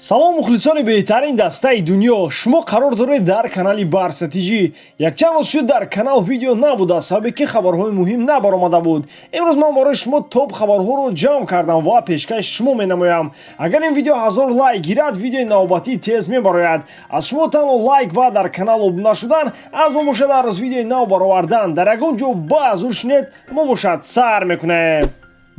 Салом, мухлисони беҳтарин дастаи дунё! Шумо қарор доред дар канали Барса ТЖ. Якчанд рӯз шуд, дар канал видео набуда, сабаби ки хабарҳои муҳим набаромада буд. Имрӯз ман барои шумо топ хабарҳоро ҷамъ кардам ва пешкаши шумо менамоям. Агар ин видео 1000 лайк гирад, видеои навбатӣ тез мебарояд. Аз шумо танҳо лайк ва дар канал обуна шудан, аз мо бошад ҳар рӯз видеои нав баровардан. Дар ягон ҷо ба зур шинед, мо бошад сар мекунем.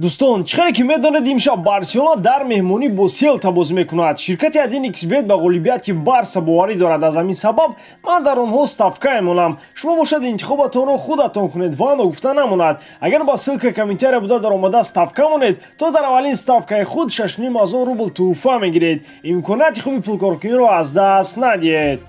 Дӯстон, чӣ хеле ки медонед, имшаб Барселона дар меҳмонӣ бо Селта бозӣ мекунад. Ширкати 1xBet ба ғолибияти Барса боварӣ дорад. Аз ҳамин сабаб ман дар онҳо ставка мемонам. Шумо бошад, интихобатонро худатон кунед ва ногуфта намонад, агар ба ссылка комментария буда даромада ставка монед, то дар аввалин ставкаи худ 6500 рубл тӯҳфа мегиред. Имконияти хуби пулкоркуниро аз даст надиҳед.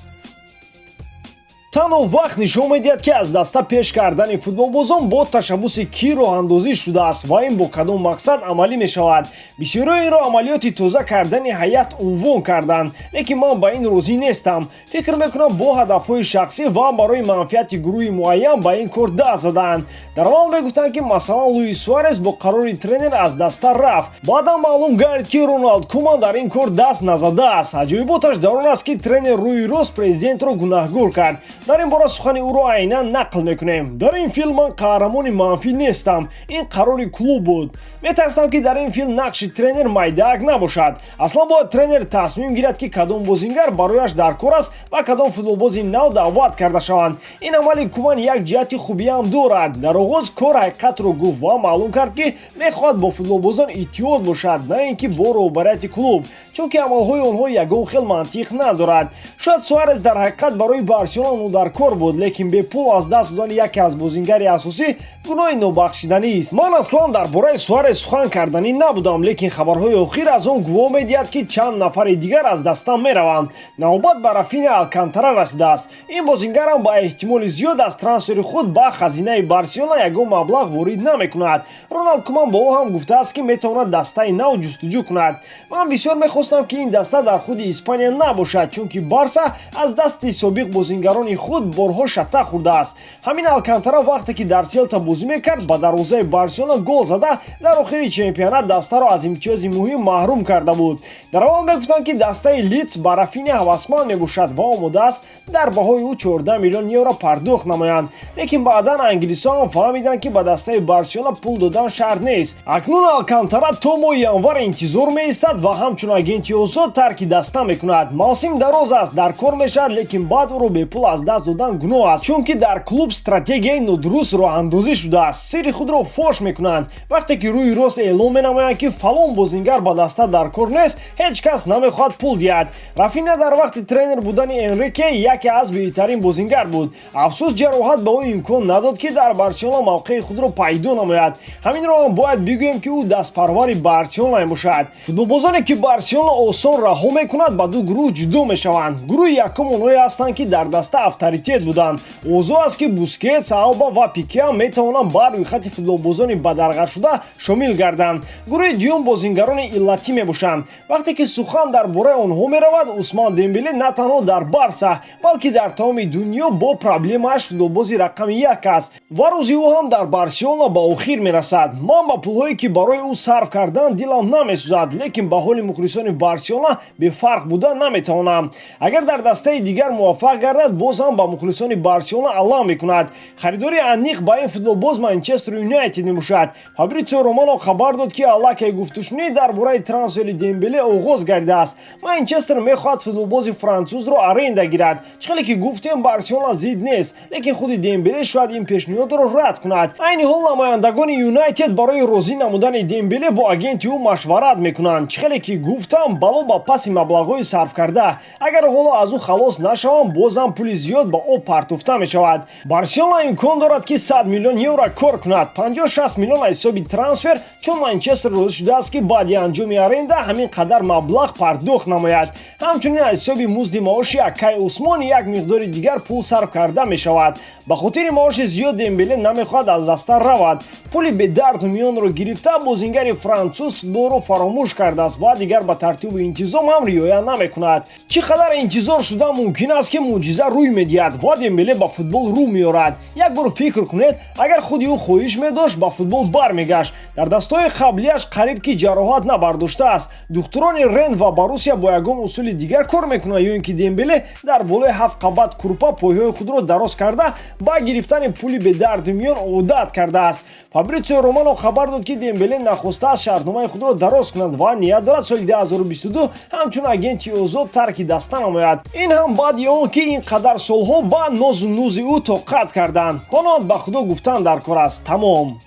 Танҳо вақт нишон медиҳад, ки аз даста пеш кардани футболбозон бо ташаббуси кӣ роҳандозӣ шудааст ва ин бо кадом мақсад амалӣ мешавад. Бисёриҳо инро амалиёти тоза кардани ҳайат унвон карданд, лекин ман ба ин розӣ нестам. Фикр мекунам, бо ҳадафҳои шахсӣ ва барои манфиати гурӯҳи муайян ба ин кор даст задаанд. Дар аввал мегуфтанд, ки масалан, Луис Суарес бо қарори тренер аз даста рафт. Баъдан маълум гардид, ки Роналд Куман дар ин кор даст назадааст. Аҷоиботаш дар он аст, ки тренер рӯи рост президентро гунаҳгор кард. Дар ин бора сухани ӯро айнан нақл мекунем: «Дар ин филм ман қаҳрамони манфӣ нестам, ин қарори клуб буд». Метарсам, ки дар ин филм нақши тренер майдаак набошад. Аслан бояд тренер тасмим гирад, ки кадом бозингар барояш дар кор аст ва кадом футболбози нав даъват карда шаванд. Ин амали Куман як ҷиҳати хубиам дорад. Дар оғоз кор ҳақиқатро гуфт ва маълум кард, ки мехоҳад бо футболбозон иттиҳод бошад, на ин ки бо роҳбарияти клуб, чунки амалҳои онҳо ягон хел мантиқ надорад. Шояд Суарес дар ҳақиқат барои Барселона дар кор буд, лекин бепул аз даст додани яке аз бозингари асосӣ гуноҳи нобахшиданист. Ман аслан дар бораи Суарес сухан карданӣ набудам, лекин хабарҳои охир аз он гувоҳ медиҳад, ки чанд нафари дигар аз даста мераванд. Навбат ба Рафиня Алкантара расидааст. Ин бозингарам ба эҳтимоли зиёд аз трансфери худ ба хазинаи Барселона ягон маблағ ворид намекунад. Роналд Куман ба ӯ ҳам гуфтааст, ки метавонад дастаи нав ҷустуҷӯ кунад. Ман бисёр мехостам, ки ин даста дар худи Испания набошад, чунки Барса аз дасти собиқ бозингарони худ борҳо шата хӯрдааст. Ҳамин Алкантара вақте ки дар Селта бозӣ мекард, ба дарвозаи Барселона гол зада, дар охири чемпионат дастаро аз имтиёзи муҳим маҳрум карда буд. Дар аввал мегуфтанд, ки дастаи Лидс ба Рафиня ҳавасманд мебошад ва омодааст дар баҳои ӯ 14 миллион евро пардохт намоянд, лекин баъдан англисҳо ҳам фаҳмиданд, ки ба дастаи Барселона пул додан шарт нест. Акнун Алкантара то моҳи январ интизор меистад ва ҳамчун агенти озод тарки даста мекунад. Мавсим дароз аст, дар кор мешавад, лекин баъд ӯро бепул аз даст додан гуноҳ аст, чунки дар клуб стратегияи нодуруст роҳандозӣ шудааст. Сирри худро фош мекунанд. Вақте ки рӯи рост эълон менамоянд, ки фалон бозингар ба даста дар кор нест, ҳеҷ кас намехоҳад пул диҳад. Рафиня дар вақти тренер будани Энрике яке аз беҳтарин бозингар буд. Афсӯс, ҷароҳат ба ӯ имкон надод, ки дар Барселона мавқеи худро пайдо намояд. Ҳаминро ҳам бояд бигӯем, ки ӯ дастпарвари Барселона мебошад. Футболбозоне, ки Барселона осон раҳо мекунад, ба ду гурӯҳ ҷудо мешаванд. Гурӯҳи якум онҳое ҳастанд, ки дар даста авторитет буданд. Возеҳ аст, ки Бускетс, Алба ва Пике ҳам метавонанд ба рӯйхати футболбозони бадарғашуда шомил гарданд. Гурӯҳи дуюм бозингарони иллатӣ мебошанд. Вақте ки сухан дар бораи онҳо меравад, Усман Дембеле на танҳо дар Барса, балки дар тамоми дунё бо проблемааш футболбози рақами як аст ва рӯзи ӯ ҳам дар Барселона ба охир мерасад. Ман ба пулҳое, ки барои ӯ сарф кардан, дилам намесӯзад, лекин ба ҳоли мухлисони Барселона бефарқ буда наметавонам. Агар дар дастаи дигар муваффақ гардад, боз ҳам ба мухлисони Барселона алам мекунад. Харидори аниқ ба ин футболбоз Манчестер Юнайтед мебошад. Фабритсио Романо хабар дод, ки аллакай гуфтушунид дар бораи трансфери Дембеле оғоз гардидааст. Манчестер мехоҳад футболбози французро аренда гирад. Чӣ хеле ки гуфтем, Барселона зид нест, лекин худи Дембеле шояд ин пешниҳодро рад кунад. Айни ҳол намояндагони Юнайтед барои розӣ намудани Дембеле бо агенти ӯ машварат мекунанд. Чӣ хеле ки гуфтам, бало ба паси маблағҳои сарфкарда. Агар ҳоло аз ӯ халос нашавам, бозам пули зиёд ба об партофта мешавад. Барселона имкон дорад, ки 100 миллион евро кор кунад, 50-60 миллион аз ҳисоби трансфер, чун Манчестер розӣ шудааст, ки баъди анҷоми аренда ҳамин қадар маблағ пардохт намояд. Ҳамин қадар маблағ ба Барселона дар кор мешавад. Ҳамчунин аз ҳисоби музди маоши акай Усмон як миқдори дигар пул сарф карда мешавад. Ба хотири маоши зиёд Дембеле намехоҳад аз даста равад. Пули бедарду миёнро гирифта, бозингари француз футболро фаромӯш кардааст ва дигар ба тартибу интизом ҳам риоя намекунад. Чӣ қадар интизор шуда мумкин аст, ки мӯъҷиза рӯй медиҳад ва Дембеле ба футбол рӯ меорад? Як бор фикр кунед, агар худи ӯ хоҳиш медошт, ба футбол бармегашт. Дар дастҳои қаблияш қариб ки ҷароҳат набардоштааст. Духтурони Рен ва Боруссия бо ягон усули дигар кор мекунанд ё ин ки Дембеле дар болои ҳафт қабат курпа пойҳои худро дароз карда, ба гирифтани пули бедарду миён одат кардааст. Фабритсио Романо хабар дод, ки Дембеле нахостааст шартномаи худро дароз кунад ва ният дорад соли 2022 ҳамчун агенти озод тарки даста намояд. Ин ҳам баъди он ки ин қадар солҳо ба нозу нузи ӯ тоқат карданд. Қаноат ба Худо гуфтан дар кор аст, тамом.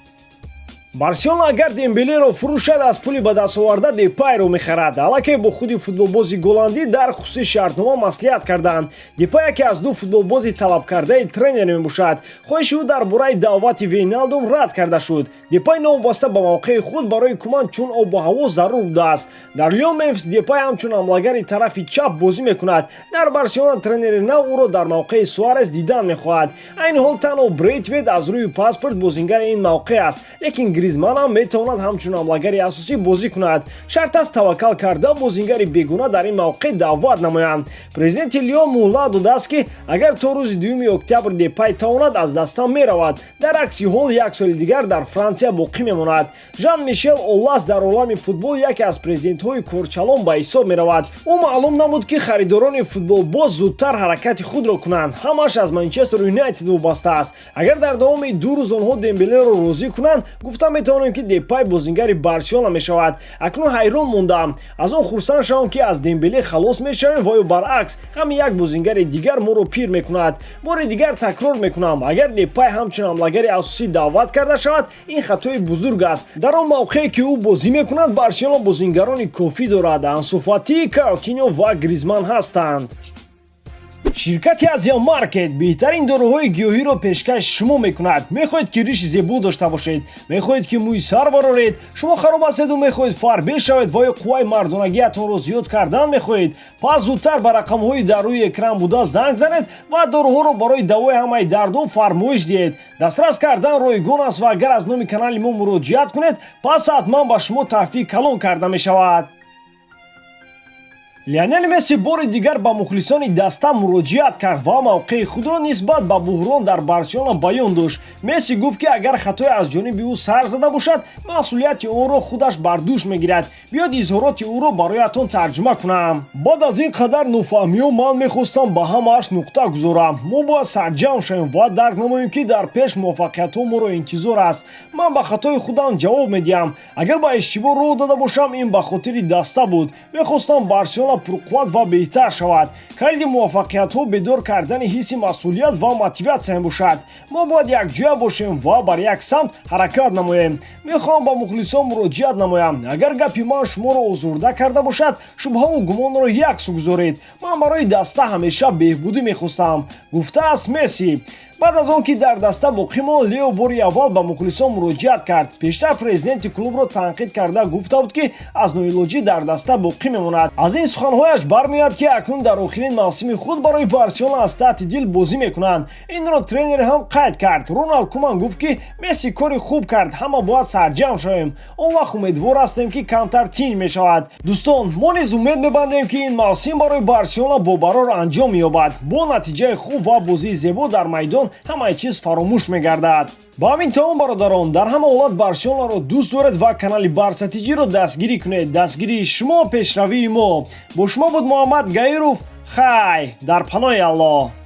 Барселона агар Дембелеро фурӯшад, аз пули ба дастоварда Депайро мехарад. Аллакай бо худи футболбози голландӣ дар хусуси шартнома маслиҳат карданд. Депай яке аз ду футболбози талабкардаи тренер мебошад. Хоҳиши ӯ дар бораи даъвати Вейналдум рад карда шуд. Депай новобаста ба мавқеи худ барои Куман чун обу ҳаво зарур будааст. Дар Лион Мемфис Депай ҳамчун ҳамлагари тарафи чап бозӣ мекунад. Дар Барселона тренери нав ӯро дар мавқеи Суарес дидан мехоҳад. Айни ҳол танҳо Брейтвейт аз рӯи паспорт бозингари ин мавқеъ аст, лекин Гризман ҳам метавонад ҳамчун ҳамлагари асосӣ бозӣ кунад. Шарт аст, таваккал карда, бозингари бегуна дар ин мавқеъ даъват намоянд. Президенти Лион муҳлат додааст, ки агар то рӯзи 2 октябр Депай тавонад, аз даста меравад, дар акси ҳол як соли дигар дар Франсия боқӣ мемонад. Жан Мишел Оллас дар олами футбол яке аз президентҳои корчалон ба ҳисоб меравад. Ӯ маълум намуд, ки харидорони футболбоз зудтар ҳаракати худро кунанд. Ҳамааш аз Манчестер Юнайтед вобаста аст. Агар дар давоми 2 рӯз онҳо Дембелеро розӣ кунанд, гуфта метавонем, ки Депай бозингари Барселона мешавад. Акнун ҳайрон мондаам: аз он хурсанд шавам, ки аз Дембеле халос мешавем, ва ё баръакс, ғами як бозингари дигар моро пир мекунад? Бори дигар такрор мекунам, агар Депай ҳамчун ҳамлагари асосӣ даъват карда шавад, ин хатои бузург аст. Дар он мавқее ки ӯ бозӣ мекунад, Барселона бозингарони кофӣ дорад. Ансу Фати, Каутиньо ва Гризман ҳастанд. Ширкати Азия Маркет беҳтарин доруҳои гиёҳиро пешкаши шумо мекунад. Мехоҳед, ки риши зебо дошта бошед? Мехоҳед, ки мӯи сар бароред? Шумо хароб ҳастеду мехоҳед фарбе шавед ва ё қувваи мардонагиатонро зиёд кардан мехоҳед? Пас зудтар ба рақамҳои дар рӯи экран буда занг занед ва доруҳоро барои давои ҳамаи дардҳо фармоиш диҳед. Дастрас кардан ройгон аст ва агар аз номи канали мо муроҷиат кунед, пас ҳатман ба шумо таҳфиди калон карда мешавад. Лионел Месси бори дигар ба мухлисони даста муроҷиат кард ва мавқеи худро нисбат ба буҳрон дар Барселона баён дошт. Месси гуфт, ки агар хатое аз ҷониби ӯ сар зада бошад, масъулияти онро худаш бар дӯш мегирад. Биёд, изҳороти ӯро бароятон тарҷума кунам. Баъд аз ин қадар нофаҳмиҳо ман мехостам ба ҳамааш нуқта гузорам. Мо бояд сарҷамъ шавем ва дарк намоем, ки дар пеш муваффақиятҳо моро интизор аст. Ман ба хатои худам ҷавоб медиҳам. Агар ба иштибоҳ роҳ дода бошам, ин ба хотири даста буд. Мехостам Барселона пурқувват ва беҳтар шавад. Калиди муваффақиятҳо бедор кардани ҳисси масъулият ва мотиватсия мебошад. Мо бояд якҷоя бошем ва бар як самт ҳаракат намоем. Мехоҳам ба мухлисон муроҷиат намоям: агар гапи ман шуморо озурда карда бошад, шубҳаву гумонро як су гузоред. Ман барои даста ҳамеша беҳбудӣ мехостам, гуфтааст Месси. Баъд аз он ки дар даста боқӣ монд, Лео бори аввал ба мухлисон муроҷиат кард. Пештар президенти клубро танқид карда гуфта буд, ки аз ноилоҷӣ дар даста боқӣ мемонад. Аз ин суханҳояш бармеояд, ки акнун дар охирин мавсими худ барои Барселона аз таҳти дил бозӣ мекунанд. Инро тренер ҳам қайд кард. Роналд Куман гуфт, ки Месси кори хуб кард, ҳама бояд сарҷамъ шавем, он вақт умедвор ҳастем, ки камтар тинҷ мешавад. Дӯстон, мо низ умед мебандем, ки ин мавсим барои Барселона бобарор анҷом меёбад. Бо натиҷаи хуб ва бозии зебо дар майдон ҳамаи чиз фаромӯш мегардад. Ба ҳамин тамом, бародарон. Дар ҳама ҳолат Барселонаро дӯст доред ва канали Барса Тиҷиро дастгирӣ кунед. Дастгирии шумо пешравии мо. Бо шумо буд Муҳаммад Гаиров. Хай, дар паноҳи Аллоҳ.